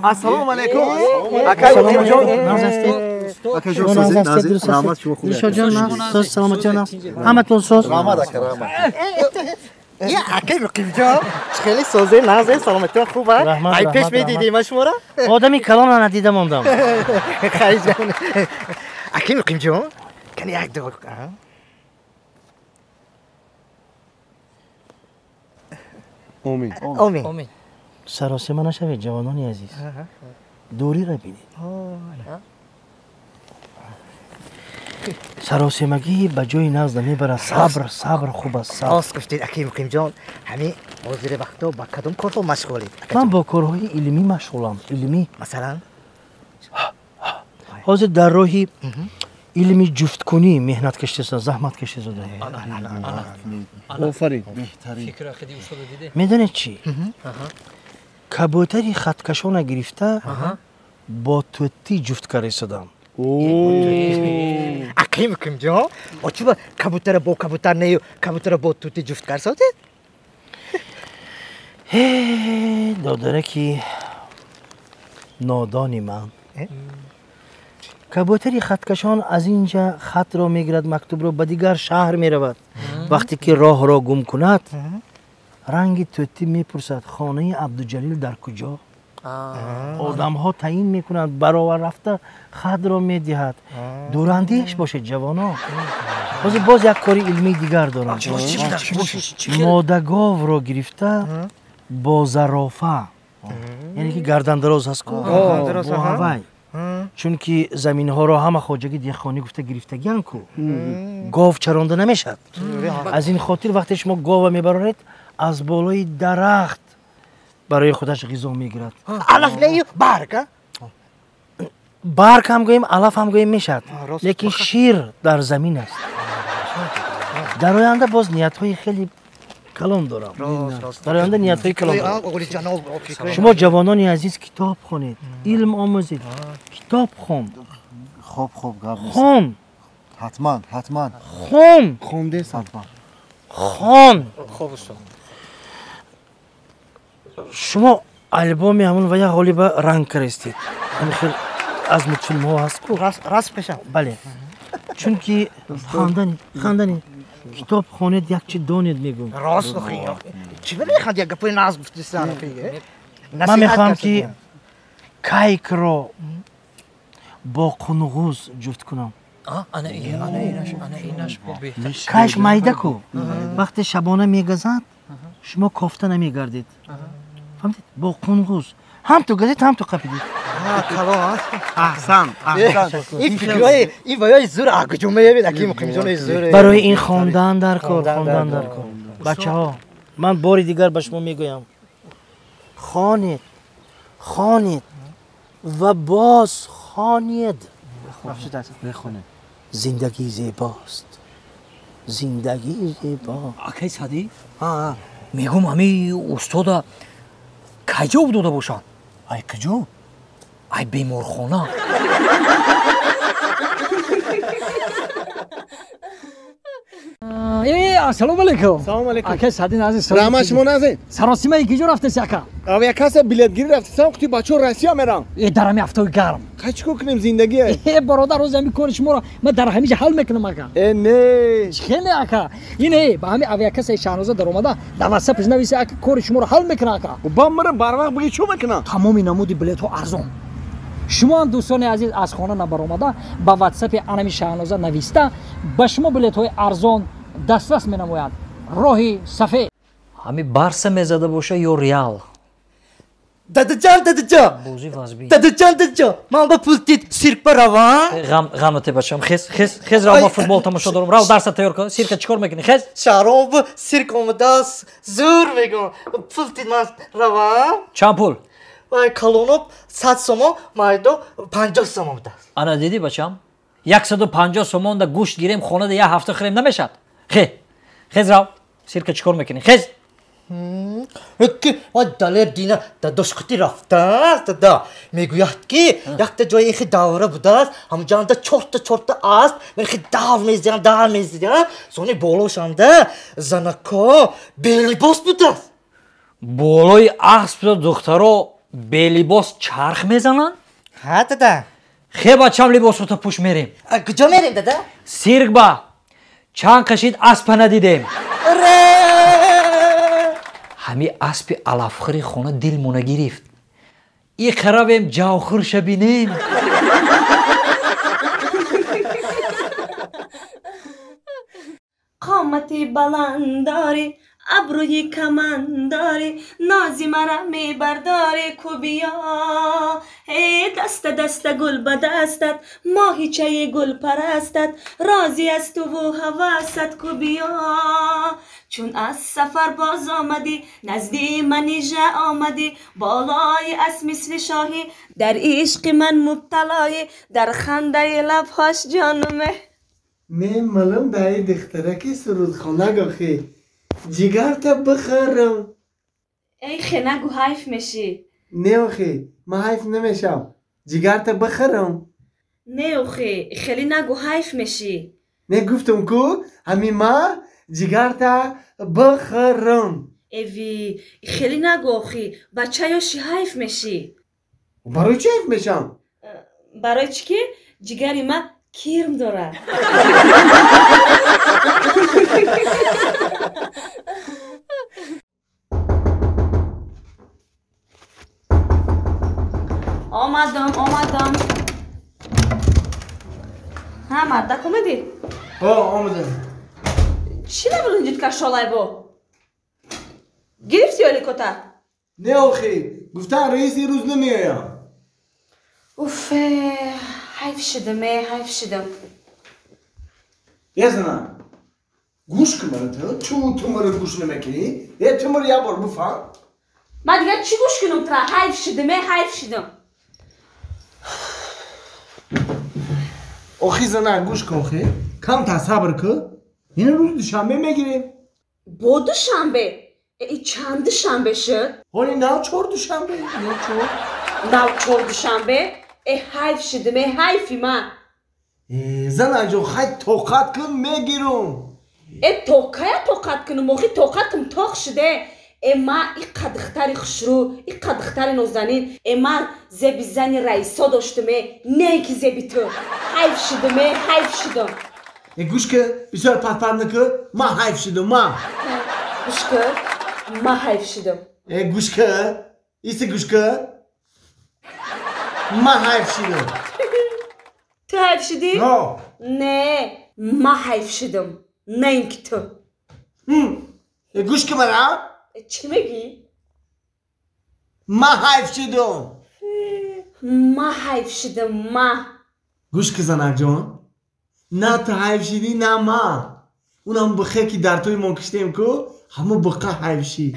Ассалому алайкум. Акай Муқимҷон. Акаҷон созед, назид, раҳмат, шумо хуб. Дилшодҷон, соз, саломатиён, ҳаматон соз. Раҳмат ака, раҳмат. Я акай Муқимҷон, хеле созе, назид, саломатиён хуб, а? Ай пеш медидем шуморо? Одами калона надида мондам. Хайҷон. Акай Муқимҷон, кани як дуо. Омин. Омин. Омин. Саросема нашавед, ҷавонони азиз. Дуриро бинед. Саросемагӣ ба ҷои нағз намебарад. Сабр, сабр хуб аст. Рост гуфтед, акай Муқимҷон. Ҳамин ҳозири вақтҳо ба кадом корҳо машғулед? Ман бо корҳои илмӣ машғулам. Илмӣ. Масалан? Ҳозир дар роҳи илми ҷуфткунӣ меҳнат кашида, заҳмат кашида. Офарин, беҳтарин. Медонед чӣ? Кабӯтари хаткашона гирифта бо тӯттӣ ҷуфт карда истодам. Акай Муқимҷон, чӣ ба кабӯтара бо кабӯтар нею кабӯтара бо тӯттӣ ҷуфт карда содед? Э, додараки нодони ман. Кабӯтари хаткашон аз ин ҷа хатро мегирад, мактубро ба дигар шаҳр меравад. Вақте ки роҳро гум кунад, ранги тӯттӣ мепурсад, хонаи Абдуҷалил дар куҷо? Одамҳо таъин мекунанд, баровар рафта хатро медиҳад. Дурандеш бошед, ҷавоно. Ҳозир боз як кори илмии дигар дорам. Модаговро гирифта бо зарофа, яъне ки гардандароз ҳаст ку, бо ҳавай. Чунки заминҳоро ҳама хоҷаги деҳқонӣ гуфта гирифтагиан ку, гов чаронда намешавад. Аз ин хотир вақте шумо гова мебароред, аз болои дарахт барои худаш ғизо мегирад. Алаф нею барг, а? Барг ҳам гӯем, алаф ҳам гӯем мешавад, лекин шир дар замин аст. Дар оянда боз ниятҳои хеле калон дорам. Дар оянда ниятҳои калон дорам. Шумо ҷавонони азиз, китоб хонед, илм омӯзед. Китоб хон. Хоб, хоб, гап нест. Хон. Ҳатман, ҳатман. Хон. Хондес ҳатман. Хон. Хоб, устод. Шумо албоми ҳамон вая ғолиба ранг каристед. Ҳамин хел аз мултфилмҳо ҳаст ку? Расм кашам. Бале. Чунки хандани, хандани. Китоб хонед, як чи донед, мегӯм. Рост охи. Чӣ механд, як гапои нағз гуфтисан охи. Ман мехоҳам ки кайкро бо қунғуз ҷуфт кунам. Ана инаш, ана инаш бо беҳтар. Кайш майда ку. Вақте шабона мегазад, шумо кофта намегардед. Фаҳмидед? Бо қунғуз. Ҳам ту газед, ҳам ту қапидед. Аҳсан, аҳсан. Ин фикрҳои ин ваёи зур аз куҷо меёбед, акай Муқимҷони зур? Барои ин хондан дар кор, хондан дар кор. Бачаҳо, ман бори дигар ба шумо мегӯям. Хонед, хонед ва боз хонед. Мехонем. Зиндагӣ зебост. Зиндагӣ зебо. Акай Садӣ? Мегӯм, ҳами устода кай ҷавоб дода бошанд? Ай куҷо? Ай беморхона. Ассалому алайкум. Салому алайкум. Акай Садин азиз. Раҳмат, шумо назед. Саросима киҷо рафтеси, ака? Авиакасса билетгирӣ рафтесам, қути бачаҳо Россия мерам. Э, дар ҳами ҳафтаи гарм. Қай чӣ кор кунем, зиндагие? Э, бародар, рӯзи ҳами кори шуморо ман дар ҳамиҷа ҳал мекунам, ака. Э, не. Хеле, ака. Ин э, ба ҳами авиакассаи Шаҳноза даромада, дар ватсапаш нависи, ака, кори шуморо ҳал мекунам, ака. Ба мара барвақт биги, чӣ мекунам? Тамоми намуди билетҳо арзон. Шумо ҳам, дӯстони азиз, аз хона набаромада, ба ватсапи анами Шаҳноза нависта, ба шумо билетҳои арзон дастрас менамояд. Роҳи сафед. Ҳами Барса мезада боша ё Реал? Дадаҷон, дадаҷон. Бозӣ вазбӣ. Дадаҷон, дадаҷон, ман ба пул тит сирк ба равам? Ғам, ғамате, бачам, хез, хез, хез, рав, ма футбол тамошо дорам. Рав, дарса тайёр кун. Сирка чикор мекунӣ? Хез. Шаҳром сирк омадааст, зур мегӯм. Пул тит, ман равам? Чанд пул? Вай, калоно 100 сомон, майдо 50 сомон будааст. Ана дидӣ, бачам? 150 сомонда гӯшт гирем, хонада як ҳафта хӯрем, намешавад. Хе, хез, рав. Сирка чикор мекунӣ? Хез. Ки вай далер дина дадошқути рафтааст, дада. Мегӯяд ки якта ҷои ихи давра будааст, ҳамҷанда чорта чорта асп, ман ихи дав мезиям, дав мезиям, сони болошанда занако белибос будааст. Болои асп духтаро Белибос чарх мезананд? Ҳа, дада. Хе бачам либосото пӯш мерем. Куҷо мерем, дада? Сирк ба. Чанд қашид аспа надидем. Ҳами аспи алафхӯри хона дилмона гирифт. Иқаравем ҷавхӯрша бинем. Қомати баланд дорӣ, абрӯи каман дорӣ, нози мара мебардорӣ, ку биё. Э даста даста гул ба дастат, моҳичаи гулпарастат, розӣ аз туву ҳавасат, ку биё. Чун аз сафар боз омадӣ, назди манижа омадӣ, болои аз мисли шоҳӣ, дар ишқи ман мубталоӣ, дар хандаи лабҳош ҷонуме. Не малум даи духтараки сурудхона гохӣ. Ҷигарта бихӯрам. Эй хе нагу ҳайф мешӣ. Не охи, ман ҳайф намешам. Ҷигарта бихӯрам. Не охи, хеле нагу ҳайф мешӣ. Не гуфтам ку, ҳамин ма ҷигарта бихӯрам. Эви, хеле нагу охи, бачаёши ҳайф мешӣ. Барои чӣ ҳайф мешам? Барои чӣ ки ҷигари ма кирм дорад. Омадам, омадам. Ҳа, мардак омадӣ? Ҳо, омадам. Чӣ набуринҷид кашолай бо? Гирифтӣ ёликота? Не охи, гуфтан раис ин рӯз намеоям. Уфе, ҳайф шудам, э, ҳайф шудам. Е зана, гӯш кун мара ту, чун ту мара гӯш намекунӣ? Е ту мара як бор бифаҳм. Ман дигар чӣ гӯш кунам тура? Ҳайф шудам, э, ҳайф шудам. Охи зана, гӯш кун охи. Камтар сабр кун. Ин рӯз душанбе мегирем. Бо душанбе? Э, чанд душанбе шуд? Ҳоли нав чор душанбе. Нав чор. Нав чор душанбе? Э, ҳайф шудам, э, ҳайфи ман. Э, занаҷон, хай тоқат кун, мегирам. Э, то кая тоқат кунам? Охи тоқатам тоқ шуде. Э, ма иқа духтари хушрӯ, иқа духтари нозанин. Э, ман зеби зани раисо доштам, э, не ки зеби ту. Ҳайф шудам, э, ҳайф шудам. Э, гӯш кун, бисёр патпат накун, ман ҳайф шудам, ман. Гӯш кун, ман ҳайф шудам. Э, гӯш кун, иси гӯш кун. Ман ҳайф шудам. Ту ҳайф шудӣ? Ҳо. Не, ман ҳайф шудам, на ин ки ту. Э, гӯш кун мара. Чӣ мегӣ? Ман ҳайф шудам. Ман ҳайф шудам, ман. Гӯш кун занакҷон, на ту ҳайф шидӣ, на ман. Унам бихе ки дар тӯи мо киштем ку, ҳамо биқа ҳайф шид.